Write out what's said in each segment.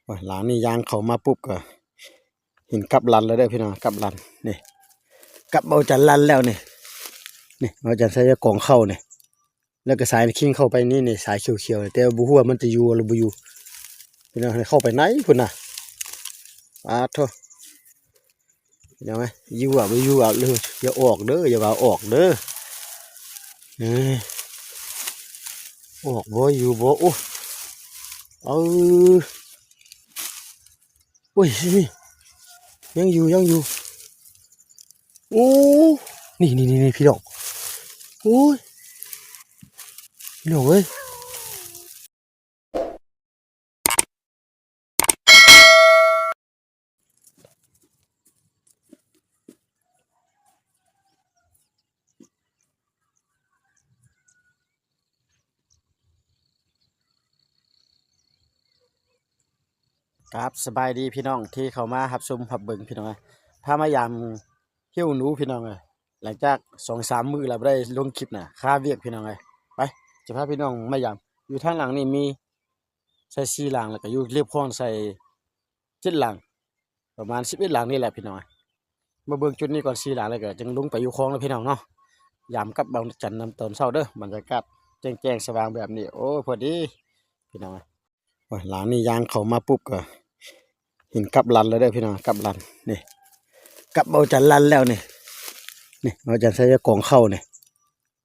ໂອ້ຍ ຫຼັງນີ້ຍ່າງເຂົ້າມາປຸບກໍເຫັນກັບລັນແລ້ວເດີພີ່ນ້ອງ ກັບລັນນີ້ ກັບເບົາຈັນລັນແລ້ວນີ້ ນີ້ເບົາຈັນໃສ່ກອງເຂົ້ານີ້ ແລ້ວກໍສາຍຄິງເຂົ້າໄປນີ້ ນີ້ສາຍຂຽວໆ ແຕ່ວ່າບໍ່ຮູ້ວ່າມັນຈະຢູ່ຫຼືບໍ່ຢູ່ ພີ່ນ້ອງ ເຂົ້າໄປໃນພຸ້ນນະ ປາດໂທ້ ພີ່ນ້ອງເອີຍ ຢູ່ອະ ບໍ່ຢູ່ອະ ຢ່າອອກເດີ ຢ່າວ່າອອກເດີ ເອີ ອອກບໍ່ ຢູ່ບໍ່ ໂອ້ ເອີ ໂອ້ຍ ນີ້ ຍັງຢູ່ ຍັງຢູ່ ໂອ້ ນີ້ໆໆ ພີ່ນ້ອງ ໂອ້ຍ ພີ່ນ້ອງເອີຍ. ຄັບ ສະບາຍດີພີ່ນ້ອງທີ່ເຂົ້າມາຮັບຊົມຮັບເບິ່ງພີ່ນ້ອງເອີຍ ພາມາຢາມ ຫິວໜູພີ່ນ້ອງເອີຍ ຫຼັງຈາກສອງສາມມື້ແລ້ວບໍ່ໄດ້ລົງຄລິບນະ ຄາວຽກພີ່ນ້ອງເອີຍ ໄປ ຈະພາພີ່ນ້ອງມາຢາມ ຢູ່ທາງຫຼັງນີ້ມີໃສ່ສີ່ຫຼັງ ແລ້ວກໍຢູ່ລຽບຄອງໃສ່ເຈັດຫຼັງ ປະມານສິບເອັດຫຼັງນີ້ແຫຼະພີ່ນ້ອງເອີຍ ມາເບິ່ງຈຸດນີ້ກ່ອນ ສີ່ຫຼັງ ແລ້ວກໍຈຶ່ງລົງໄປຢູ່ຄອງເນາະພີ່ນ້ອງເນາະ ຢາມກັບເບົາຈັນນຳຕອນເຊົ້າເດີ ບັນຍາກາດແຈ້ງໆສະຫວ່າງແບບນີ້ ໂອ້ ພໍດີພີ່ນ້ອງເອີຍ. ໂອ້ຍ ຫຼັງນີ້ຍ່າງເຂົ້າມາປຸບກໍເຫັນກັບລັນແລ້ວເດີພີ່ນ້ອງ ກັບລັນນີ້ ກັບເບົາຈັນລັນແລ້ວນີ້ ນີ້ເບົາຈັນໃສ່ກອງເຂົ້ານີ້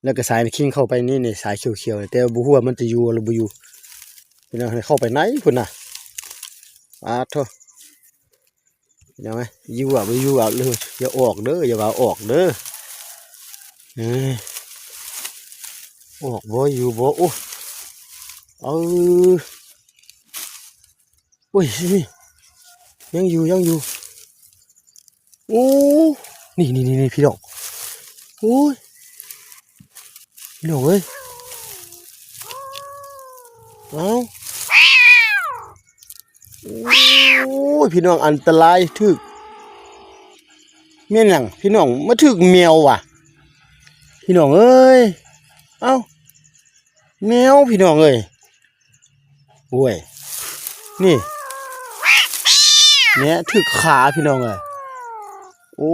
ແລ້ວກໍສາຍຄິງເຂົ້າໄປນີ້ ນີ້ສາຍຂຽວໆ ແຕ່ວ່າບໍ່ຮູ້ວ່າມັນຈະຢູ່ຫຼືບໍ່ຢູ່ ພີ່ນ້ອງ ເຂົ້າໄປໃນພຸ້ນນະ ປາດໂທ້ ພີ່ນ້ອງເອີຍ ຢູ່ອະ ບໍ່ຢູ່ອະ ຢ່າອອກເດີ ຢ່າວ່າອອກເດີ ເອີ ອອກບໍ່ ຢູ່ບໍ່ ໂອ້ ເອີ ໂອ້ຍ ນີ້ ຍັງຢູ່ ຍັງຢູ່ ໂອ້ ນີ້ໆໆ ພີ່ນ້ອງ ໂອ້ຍ ພີ່ນ້ອງເອີຍ ເອົ້າ ໂອ້ຍ ພີ່ນ້ອງ ອັນຕະລາຍ ຖືກ ແມ່ນຫຍັງພີ່ນ້ອງ ມາຖືກແມວຫວາ ພີ່ນ້ອງເອີຍ ເອົ້າ ແມວ ພີ່ນ້ອງເອີຍ ໂອ້ຍ ນີ້ ແມ່ນຖືກຂາ ພີ່ນ້ອງເອີຍ ໂອ້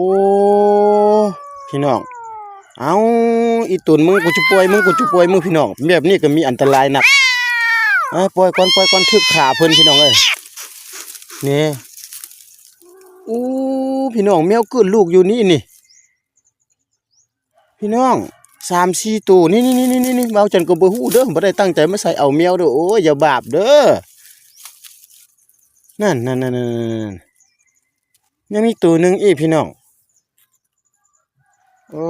ພີ່ນ້ອງ ເອົ້າ ອີ່ຕົນ ມຶງ ກູຈະປ່ອຍ ມຶງ ກູຈະປ່ອຍ ມຶງ ພີ່ນ້ອງ ແບບນີ້ກໍມີອັນຕະລາຍໜັກ ເອົາ ປ່ອຍກ່ອນ ປ່ອຍກ່ອນ ຖືກຂາເພິ່ນ ພີ່ນ້ອງເອີຍ ນີ້ ໂອ້ ພີ່ນ້ອງ ແມວເກີດລູກຢູ່ນີ້ ນີ້ ພີ່ນ້ອງ ສາມສີ່ໂຕ ນີ້ໆໆໆ ເບົາຈັນກໍບໍ່ຮູ້ເດີ ບໍ່ໄດ້ຕັ້ງໃຈມາໃສ່ເອົາແມວເດີ ໂອ້ຍ ຢ່າບາບເດີ ນັ້ນໆໆໆ ຍັງມີໂຕໜຶ່ງອີກ ພີ່ນ້ອງ ໂອ້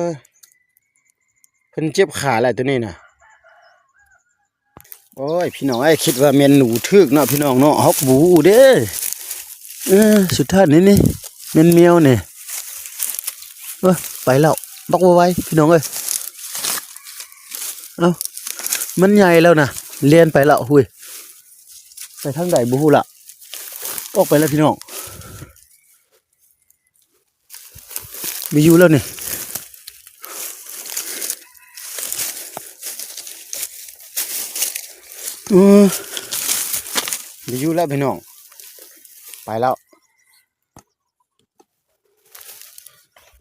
ຍ ເພິ່ນເຈັບຂາແຫຼະໂຕນີ້ນະ. ໂອ້ຍ ພີ່ນ້ອງເອີຍ ຄິດວ່າແມ່ນໜູຖືກເນາະ ພີ່ນ້ອງເນາະ ເຮົາກໍບໍ່ຮູ້ເດ້ ເອີ ສຸດທ້າຍນີ້ ນີ້ ແມ່ນແມວນີ້ ເອີ ໄປແລ້ວ ບັກໄວໆ ພີ່ນ້ອງເອີຍ ເອົ້າ ມັນໃຫຍ່ແລ້ວນະ ແລ່ນໄປແລ້ວ ຫຸ້ຍ ໄປທາງໃດບໍ່ຮູ້ລະ ອອກໄປແລ້ວ ພີ່ນ້ອງ. ບໍ່ຢູ່ແລ້ວນີ້ ເອີ ບໍ່ຢູ່ແລ້ວພີ່ນ້ອງ ໄປແລ້ວ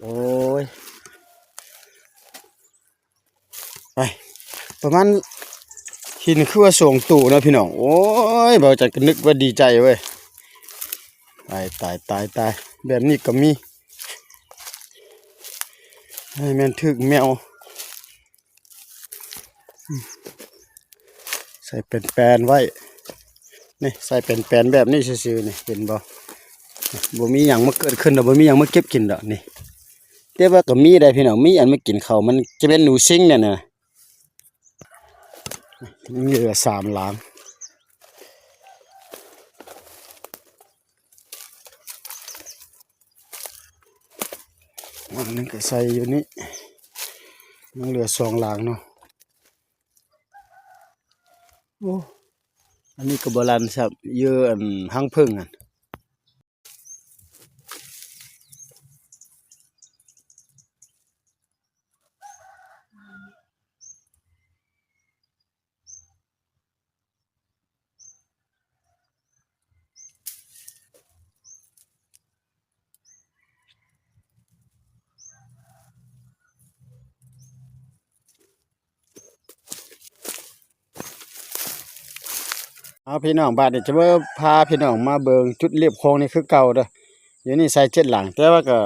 ໂອ້ຍ. ໄປ ປະມານ ເຫັນຄືວ່າສອງໂຕເນາະພີ່ນ້ອງ ໂອ້ຍ ເບົາຈັນກໍນຶກວ່າດີໃຈເວີ້ຍ ຕາຍ ຕາຍ ຕາຍ ຕາຍ ແບບນີ້ກໍມີ ໃຫ້ແມ່ນຖືກແມວ ໃສ່ແປນໆໄວ້ ນີ້ ໃສ່ແປນໆແບບນີ້ຊື່ໆ ນີ້ ເຫັນບໍ່ ບໍ່ມີຫຍັງມາເກີດຂຶ້ນດອກ ບໍ່ມີຫຍັງມາເກັບກິນດອກ ນີ້ ແຕ່ວ່າກໍມີໄດ໋ພີ່ນ້ອງ ມີອັນມາກິນເຂົ້າ ມັນຈະແມ່ນໜູຊິງນີ້ນະ ຍັງເຫຼືອສາມຫຼັງ ຫຼັງໜຶ່ງກໍໃສ່ຢູ່ນີ້ ຍັງເຫຼືອສອງຫຼັງເນາະ ໂອ້ ອັນນີ້ກໍບໍ່ລັ່ນຊ້ຳ ເຍອະອັນຮັງເຜິ້ງຫັ້ນ. ເອົາພີ່ນ້ອງ ບາດນີ້ຈະມາພາພີ່ນ້ອງມາເບິ່ງຈຸດລຽບຂອງນີ້ຄືເກົ່າເດີ. ຢູ່ນີ້ໃສ່ເຈັດຫຼັງ ແຕ່ວ່າກໍ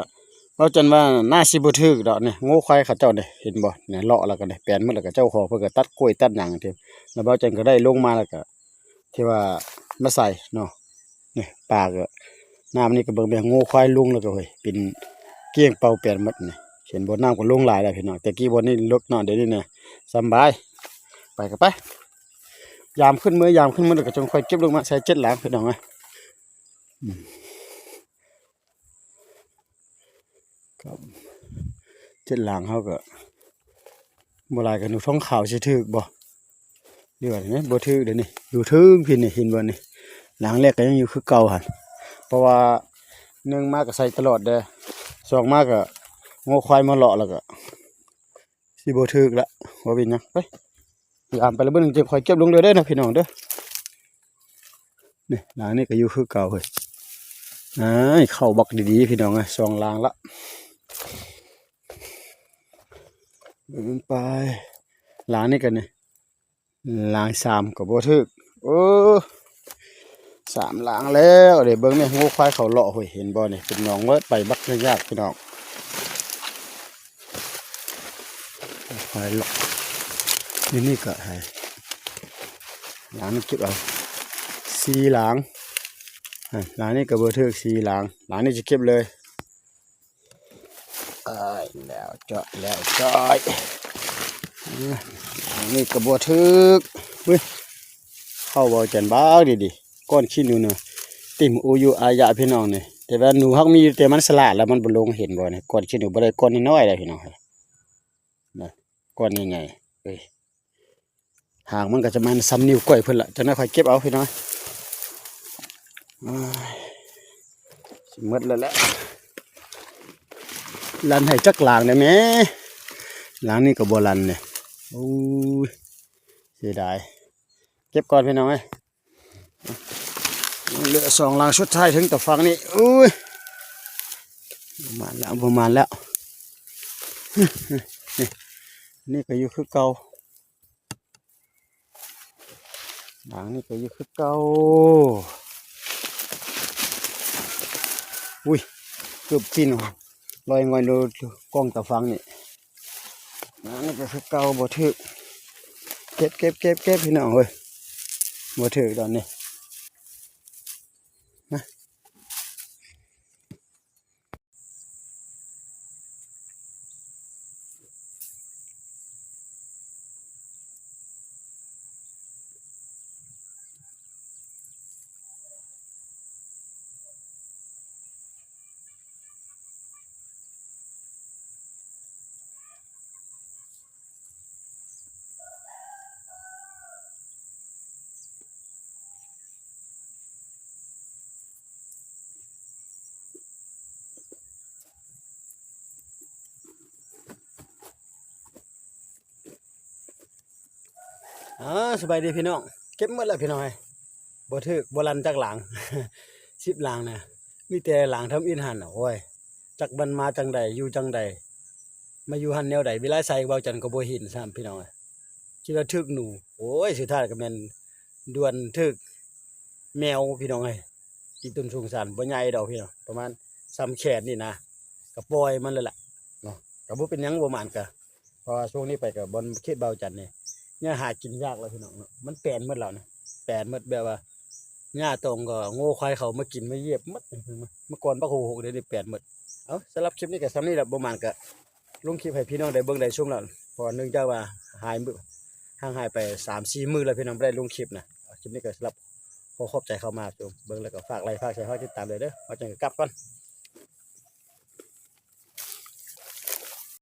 ເວົ້າຈັ່ງວ່າໜ້າຊິບໍ່ຖືກດອກນີ້. ງົວຄວາຍເຂົາເຈົ້ານີ້ ເຫັນບໍ່ນີ້ ເລາະແລ້ວກໍນີ້ ແປນໝົດແລ້ວ ກໍເຈົ້າຂອງເພິ່ນກໍຕັດກ້ວຍຕັດຫຍັງທີ່ ແລ້ວເວົ້າຈັ່ງກໍໄດ້ລົງມາ ແລ້ວກໍທີ່ວ່າມາໃສ່ເນາະ. ນີ້ປາກໍ ນ້ຳນີ້ກໍເບິ່ງແມ່ ງົວຄວາຍລົງແລ້ວກໍ ເຮີ້ຍ ເປັນກ້ຽງເປົ່າແປນໝົດນີ້. ເຫັນບໍ່ ນ້ຳກໍລົງຫຼາຍແລ້ວພີ່ນ້ອງ. ແຕ່ກີ້ບ່ອນນີ້ເລິກເນາະ ດຽວນີ້ນະສຳບາຍ. ໄປກໍໄປ ຍາມຂຶ້ນເມືອ ຍາມຂຶ້ນເມືອແລ້ວກໍຈັ່ງຄ່ອຍເກັບລົງມາໃສ່ເຈັດຫຼັງພີ່ນ້ອງເອີຍ. ອືມ ເຈັດຫຼັງເຮົາກໍ ບໍ່ຫຼາຍກໍໜູທອງຂາວຊິຖືກບໍ່ ຫຼືວ່າແນວໃດ ບໍ່ຖືກເດ້ນີ້. ຢູ່ເທິງພີ້ນີ້ ເຫັນບໍ່ນີ້ ຫຼັງແລກກໍຍັງຢູ່ຄືເກົ່າຫັ້ນ ເພາະວ່າໜຶ່ງມາກໍໃສ່ຕະຫຼອດເດ້ ສອງມາກໍງົວຄວາຍມາເລາະ ແລ້ວກໍຊິບໍ່ຖືກລະ. ບໍ່ເປັນຫຍັງ ໄປ ຍາມໄປລະເບິ່ງ ຈຶ່ງຄ່ອຍເກັບລົງເລື້ອຍເດີນະພີ່ນ້ອງເດີ. ນີ້ ຫຼັງນີ້ກໍຢູ່ຄືເກົ່າເຮີ້ຍ. ອ້າຍ ເຂົ້າບັກດີໆ ພີ່ນ້ອງເອີຍ ສອງຫຼັງລະ. ເບິ່ງໄປ ຫຼັງນີ້ກໍນີ້ ຫຼັງສາມກໍບໍ່ຖືກ. ໂອ້ ສາມຫຼັງແລ້ວເດ້. ເບິ່ງແມ່ ງົວຄວາຍເຂົາເລາະ ເຮີ້ຍ ເຫັນບໍ່ນີ້ ເປັນໜອງເໝິດ ໄປບັກຍາກໆ ພີ່ນ້ອງ. ຄວາຍເລາະ ນີ້ ນີ້ກໍໃຫ້ ຫຼັງນີ້ເກັບເອົາສີ່ຫຼັງ. ອາ ຫຼັງນີ້ກໍບໍ່ຖືກ ສີ່ຫຼັງ ຫຼັງນີ້ຈະເກັບເລີຍ. ອ້າຍ ແລ້ວຈ້ອຍ ແລ້ວຈ້ອຍ. ອາ ອັນນີ້ກໍບໍ່ຖືກ. ເຮີ້ຍ ເຂົ້າບໍ່ຈັນບາກດີໆ ກ້ອນຂີ້ໜູນະ ເຕັມອູຢູ່ອາຍະ ພີ່ນ້ອງນີ້. ແຕ່ວ່າໜູຮັກມີຢູ່ ແຕ່ມັນສະຫຼາດແລ້ວມັນບໍ່ລົງ ເຫັນບໍ່ນີ້. ກ້ອນຂີ້ໜູບໍ່ໄດ້ກ້ອນນ້ອຍໆ ເດ້ພີ່ນ້ອງ ນະ ກ້ອນໃຫຍ່ໆ ເອີຍ. ຫາງມັນກໍຈະແມ່ນສ່ຳນິ້ວກ້ອຍເພິ່ນລະ ຈັ່ງນັ້ນຄ່ອຍເກັບເອົາພີ່ນ້ອງ. ໂອ້ຍ ຊິໝົດແລ້ວແຫຼະ. ລັນໃຫ້ຈັກຫຼັງໄດ້ແມ ຫຼັງນີ້ກໍບໍ່ລັນເດ້. ໂອ້ຍ ເສຍດາຍ ເກັບກ່ອນພີ່ນ້ອງເອີຍ. ເຫຼືອສອງຫຼັງສຸດທ້າຍເຖິງຕາຝັ່ງນີ້. ໂອ້ຍ ບໍ່ມານແລ້ວ ບໍ່ມານແລ້ວ. ນີ້ ນີ້ກໍຢູ່ຄືເກົ່າ ຫຼັງນີ້ກໍຢູ່ຄືເກົ່າ. ອຸ້ຍ ເກືອບຕີນ ລອຍງອຍໂລ ກ້ອງຕາຝັ່ງນີ້. ອັນນີ້ກໍຄືເກົ່າ ບໍ່ຖືກ. ເກັບ ເກັບ ເກັບ ເກັບ ພີ່ນ້ອງເອີຍ ບໍ່ຖືກດອກນີ້. ອາ ສະບາຍດີພີ່ນ້ອງ ເກັບໝົດແລ້ວພີ່ນ້ອງເອີຍ. ບໍ່ຖືກ ບໍ່ລັນຈັກຫຼັງ ສິບຫຼັງນະ ມີແຕ່ຫຼັງທຳອິດຫັ້ນ. ໂອ້ຍ ຈັກມັນມາຈັ່ງໃດ ຢູ່ຈັ່ງໃດ ມາຢູ່ຫັ້ນແນວໃດ ວິໄລໄຊເວົ້າຈັນກໍບໍ່ເຫັນຊ້ຳພີ່ນ້ອງເອີຍ. ຄິດວ່າຖືກໜູ ໂອ້ຍ ສຸດທ້າຍກໍແມ່ນດວນຖືກແມວພີ່ນ້ອງເອີຍ. ອີ່ຕົນສົງສານ ບໍ່ໃຫຍ່ດອກພີ່ນ້ອງ ປະມານສ່ຳແຂນນີ້ນະ ກໍປ່ອຍມັນເລີຍລະເນາະ. ກໍບໍ່ເປັນຫຍັງ ບໍ່ໝານກະ ເພາະວ່າຊ່ວງນີ້ໄປກໍບ່ອນເຂດເບົາຈັນນີ້ ຫຍ້າຫາກິນຍາກແລ້ວພີ່ນ້ອງເນາະ. ມັນແປນໝົດແລ້ວນະ ແປນໝົດ ແບບວ່າຫຍ້າຕອງກໍງົວຄວາຍເຂົາມາກິນມາຢຽບໝົດ. ເມື່ອກ່ອນບັກໂຫກ ດຽວນີ້ແປນໝົດ. ເອົາ ສຳລັບຄລິບນີ້ກໍສ່ຳນີ້ແຫຼະ ບໍ່ໝານກໍ ລົງຄລິບໃຫ້ພີ່ນ້ອງໄດ້ເບິ່ງໄດ້ຊົມແລ້ວ ເພາະວ່າເນື່ອງຈາກວ່າຫາຍມື້ ຫ່າງຫາຍໄປສາມສີ່ມື້ແລ້ວ ພີ່ນ້ອງບໍ່ໄດ້ລົງຄລິບນະ. ຄລິບນີ້ກໍສຳລັບ ຂໍຂອບໃຈເຂົ້າມາຊົມເບິ່ງ ແລ້ວກໍຝາກໄລ ຝາກແຊ ຝາກຕິດຕາມເດີ ເຮົາຈັ່ງກັບກ່ອນ.